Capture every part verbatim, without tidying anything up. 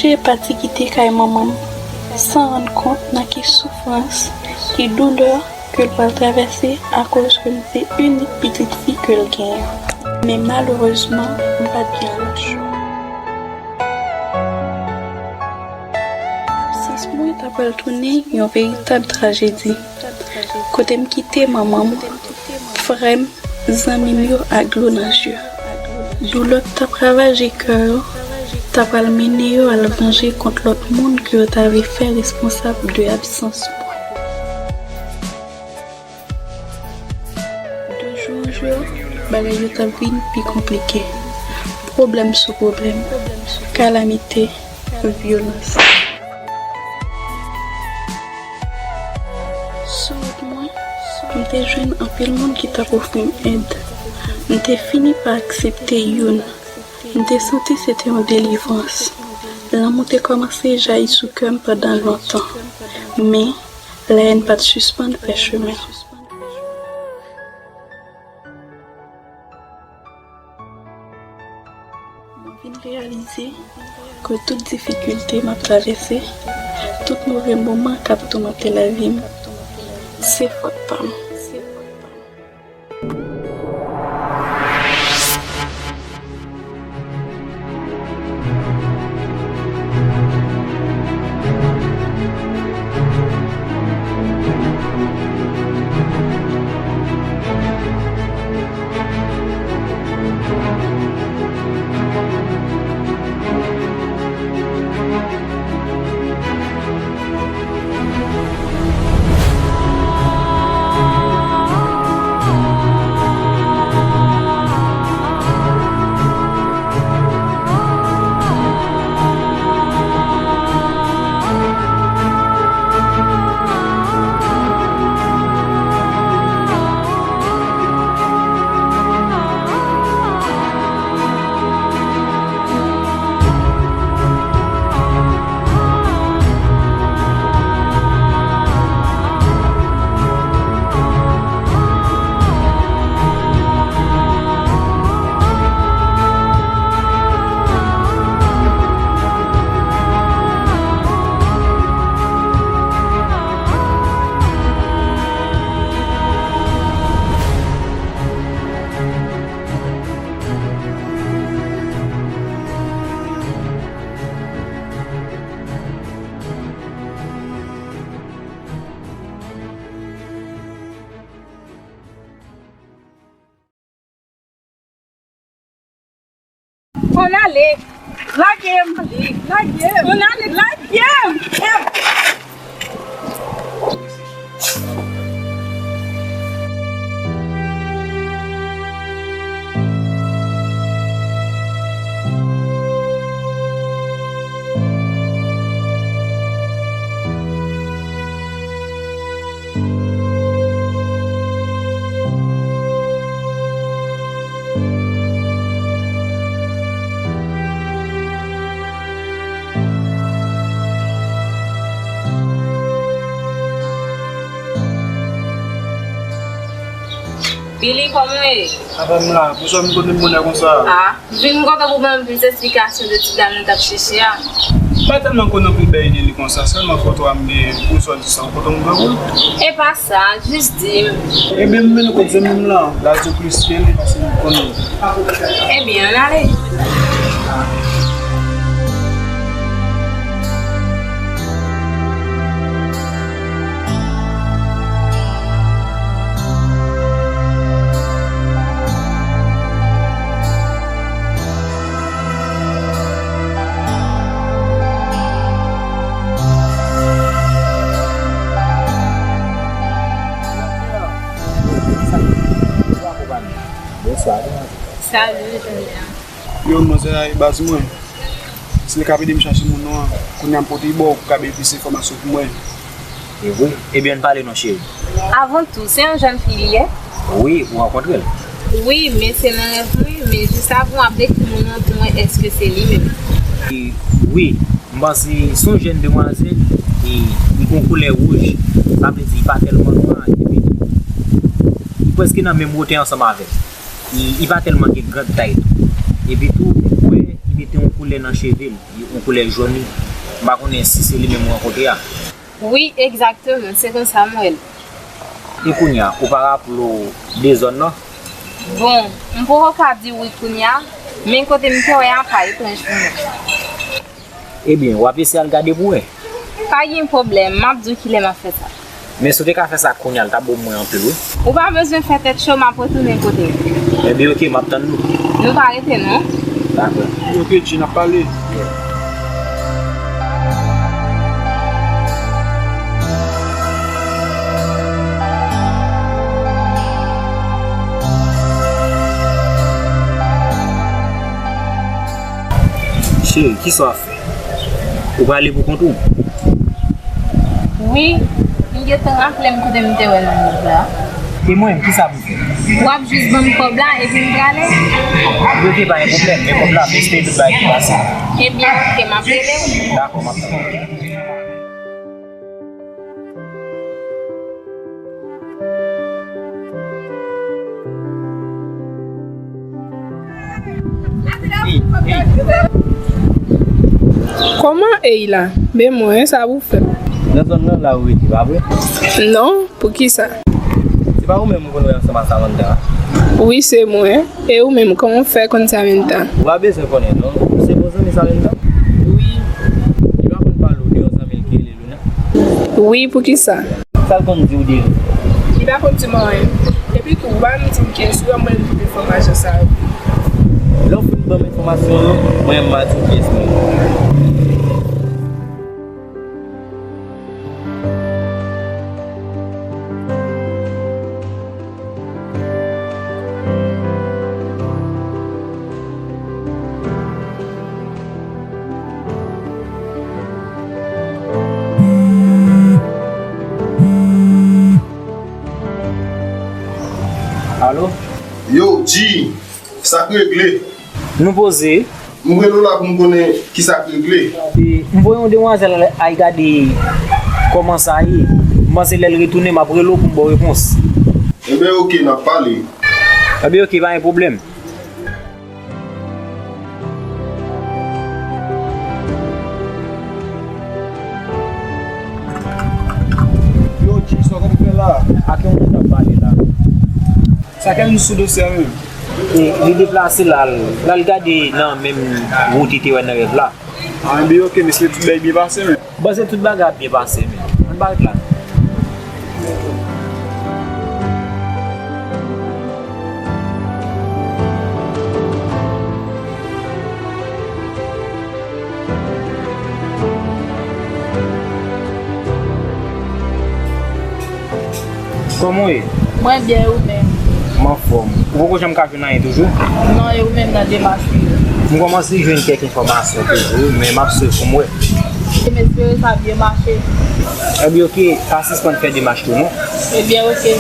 Pati kite kay manman m san rann kont nan ki soufrans, ki doulè ke l pral travèse akoz ke m se inik pitit fi ke l genyen. Men malerezman, m pa t gen lòt chwa. Absans mwen ta pral tounen yon veritab trajedi, kote m kite manman m, frè m, zanmi m yo ak dlo nan je. Doulè k t ap ravaje kè yo ta pral mennen yo al vanje kont lòt moun ke yo ta vle fè responsab de absans mwen. De jou an jou, bagay yo t ap vin pi konplike. Pwoblèm sou pwoblèm, kalamite, vyolans. Sou wout mwen, m te jwenn anpil moun ki t ap ofri m èd. M te fini pa aksepte youn. M te santi se te yon delivrans. Lanmou te kòmanse jayi sou kè m pandan lontan. Men, lahèn pa t sispann fè chemen. Mwen vin reyalize ke tout difikilte m ap travèse, tout move moman k ap toumante lavi m, se fòt pa m. Ann ale! Lage m! Lage m! Ann ale! Lage m! Billy, kòman w ye? Apa m la, poukisa w vin kote m bonè konsa? Ah, m vin kote w pou ban m plis esplikasyon de ti dam nan t ap chèche a. M pa tèlman konn anpil bagay de li konsa, sèlman foto a m gen pou sòti sa, w kontan m pran pou l? E pa sa, jis di m. Ebyen, m mennen w kot zanmi m lan, Lazlo Christian, li pase m konnen. Ebyen, ann ale. Bonswa, kòman w ye? Salut, Junior. Yo, manzè a e baz mwen. Se li k ap ede m chache moun nan an. Kounye a m pote ba w pou w ka bay plis enfòmasyon pou mwen. E vre? Ebyen, ann pale non, cheri. Avan tou, se yon jèn fi li ye? Wi, ou rankontre l? Wi, men se nan rèv mwen, men jis avan w ap dekri moun nan pou mwen, èske se li menm? E, wi, m panse se yon jèn demwazèl, e li gen yon koulè wouj, sa vle di li pa tèlman nwa, epi tou, li prèske nan menm wotè ansanm avè m. Li, li pa tèlman gen gran tay tou. Epi tou, m wè li mete yon koulè nan cheve l. Li, Koulè jòn li. M pa konnen si se li menm ou rankontre a. Wi, egzakteman, se konsa m wè l. E kounye a, ou pa raple w de zòn nan? Bon, m poko ka di w wi kounye a, men kote m te wè a pa etranj pou mwen. Ebyen, w ap eseye al gade pou w wè. Pa gen pwoblèm, m ap di w kilè m ap fè sa. Men si w te ka fè sa kounye a, l t ap bon pou mwen anpil, wi. Ou pa bezwen fè tèt cho, m ap retounen kote w. Ebyen, oke, m ap tann nou. Nou pa rete, non. Dakò. Oke, G, n ap pale. Cheri, kisa w ap fè? Ou prale pou kont ou? Wi, m gentan raple m kote m te wè l nan liv la. E mwen, kisa pou m fè? W ap jis ban m kòb la epi m prale. Oke, pa gen pwoblèm, men kòb la, m espere tout bagay ki pase. Ebyen, oke, m ap rele w. Dakò, m ap tann. Kòman ey la? Ben mwen, sa pou fè? Nan zòn nan la ou rete, pa vre? Non, poukisa? Se pa ou menm m konn wè ansanm a Samantha? Wi, se mwen. E ou menm, kòman w fè konn Samantha? Ou pa bezwen konnen, non. Ou se bon zanmi Samantha? Wi. Li pa konn pale w de yon zanmi l ki rele Luna? Wi, poukisa? Sa l konn di w de li? Li pa konn di m anyen. Epi tou, ou pa menm di m kiyès ou, w ap mande m tout enfòmasyon sa yo. Lè w fin ban m enfòmasyon yo, mwen menm m a di w kiyès mwen ye. Alo? Yo, G, sa k regle? Nou poze. M rele w la pou m konnen kisa k regle. E, m voye yon demwazèl al gade kòman sa ye. M panse lè l retounen, m ap rele w pou m ba w repons. Enben, oke, n ap pale. Enben, oke, pa gen pwoblèm. Yo, G, sa w konn fè la? Ak yon moun n ap pale la. Sa Kevin sou dosye a menm? E, li deplase l al, l al gade nan menm wout li te wè nan rèv la. A, enben, oke, mesye, tout bagay byen pase, men. Bon, se tout bagay ap byen pase, men. Ann parèt la. Kòman w ye? Mwen byen, e ou menm? M anfòm. Ou poko janm ka jwenn anyen toujou? Non, e ou menm nan demach ou yo? M kòmanse jwenn kèk enfòmasyon toujou, men m ap swiv pou m wè. E m espere sa byen mache. Ebyen, oke, pa sispann fè demach tou, non? Ebyen, oke.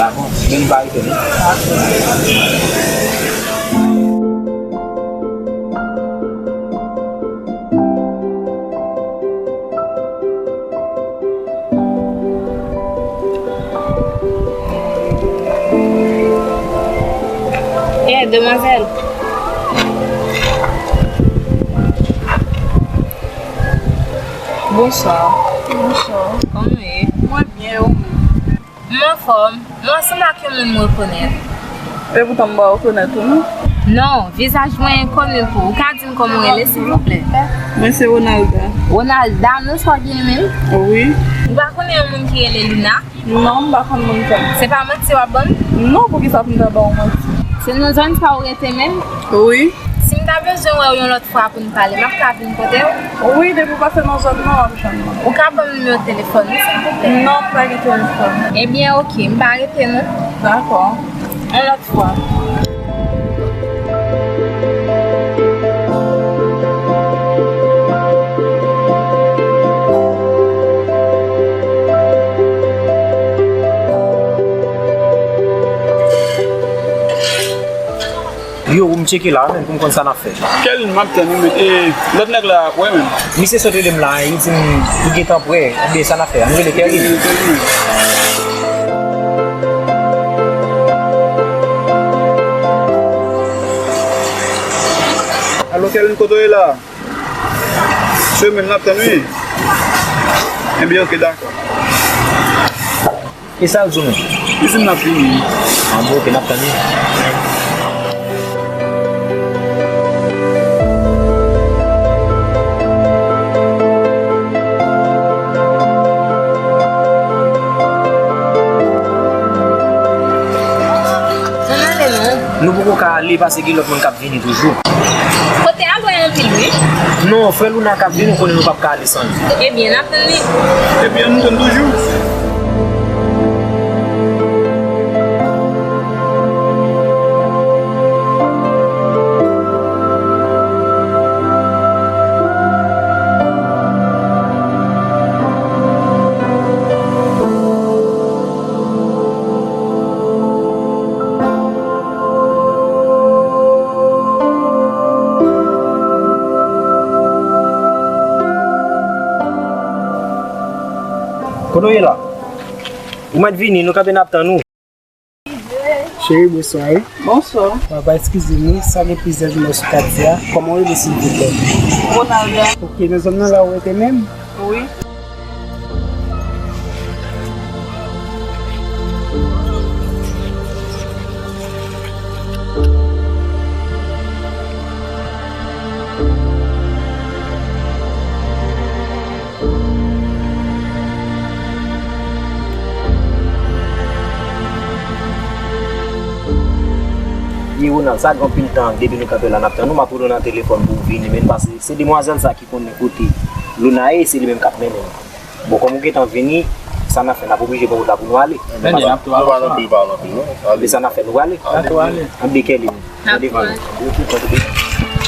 Dakò, men m va retounen. Dakò. Eh, demwazèl. Bonswa. Bonswa. Kòman w ye? Mwen byen, e ou menm? M anfòm. Mwen sanble ak yon moun m rekonèt. Epoutan m pa rekonèt ou, non. Non, vizaj mwen enkoni pou ou. Ou ka di m kòman w rele, silvouplè? Mwen se Ronalda. Ronalda, non sa w gen menm? Wi. Ou pa konnen yon moun ki rele Lina? Non, m pa konn moun sa. Se pa manti w ap ban m? Non, poukisa pou m ta ba w manti? Se nan zòn sa w rete menm? Wi. Si m ta bezwen wè w yon lòt fwa pou n pale, m ap ka vin kote w? Wi, depi w pase nan zòn nan, w ap jwenn mwen. Ou ka ban m nimewo telefòn ou, silvouplè? Non, m pa gen telefòn. Ebyen, oke, m pa rete non. Dakò. Yon lòt fwa. Yo, pou m tcheke la, menm, pou m konn sa n ap fè. Kèlin, m ap tann ou, men, e, lòt nèg la, wè, menm. Misye sot rele m la, li di m, li gentan prè, oubyen sa n ap fè, ann rele Kèlin. Alo, Kèlin, kote w ye la? Demen n ap tann wi. Ebyen, oke, dakò. E sa l di w menm? Li di m l ap vini. An bon, oke, n ap tann wi. Ann ale non. Nou poko ka ale paske gen lòt moun k ap vini toujou. Kote a lwen anpil wi. Non, frè Luna k ap vini, ou konnen nou p ap ka ale san li. Ebyen, n ap tann li. Ebyen, nou tann toujou. Kote w ye la? Ou mèt vini, nou kanpe n ap tann ou. Cheri, bonswa wi. Bonswa. Papa, eskize m wi, sa gen plizyè jou m wè sou kat di a. Kòman w rele silvouplè? Ronalda. Oke, nan zòn nan la ou rete menm? Wi. Ye Ronald, sa gen anpil tan depi nou kanpe la n ap tann ou, m ap rele w nan telefòn pou w vini, men pase se demwazèl sa ki konnen kote Luna ye, se li menm k ap mennen nou. Bon, kòm ou gentan vini, sa n ap fè, n ap oblije pran wout la pou nou ale. Men n ap tou ale ansanm. Nou pa nan pil pale anpil non. Men sa n ap fè, nou prale. N ap tou ale. Ann dekenbe nou. N ap tou ale.